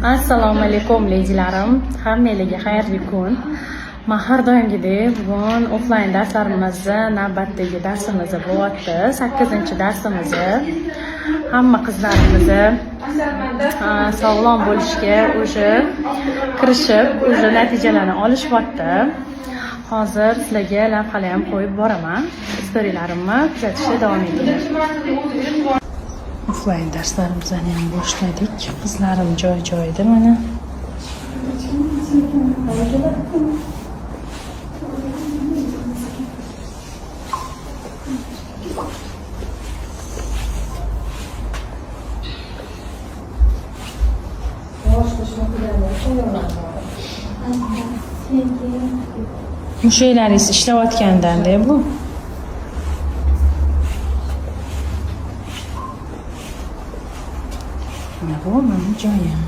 Assalomu alaykum, ledilarim. Hammanglarga xayrli kun. Man har doimgidek bugun offlayn darslarimizni navbatdagi darsimiz bo'lyapti. 8-darsimiz. Hamma qizlarimizni sog'lom bo'lishga уже kirishib, уже natijalarni olishyapti. Hozir sizlarga lavhalar ham qo'yib boraman. Storylarimni kuzatishda davom etinglar. Offlayn darslarimizni ham boshladik. Qizlarim joy-joyida mana. Mushaklaringiz ishlayotgandan-da bu. Mana bu mani joyim.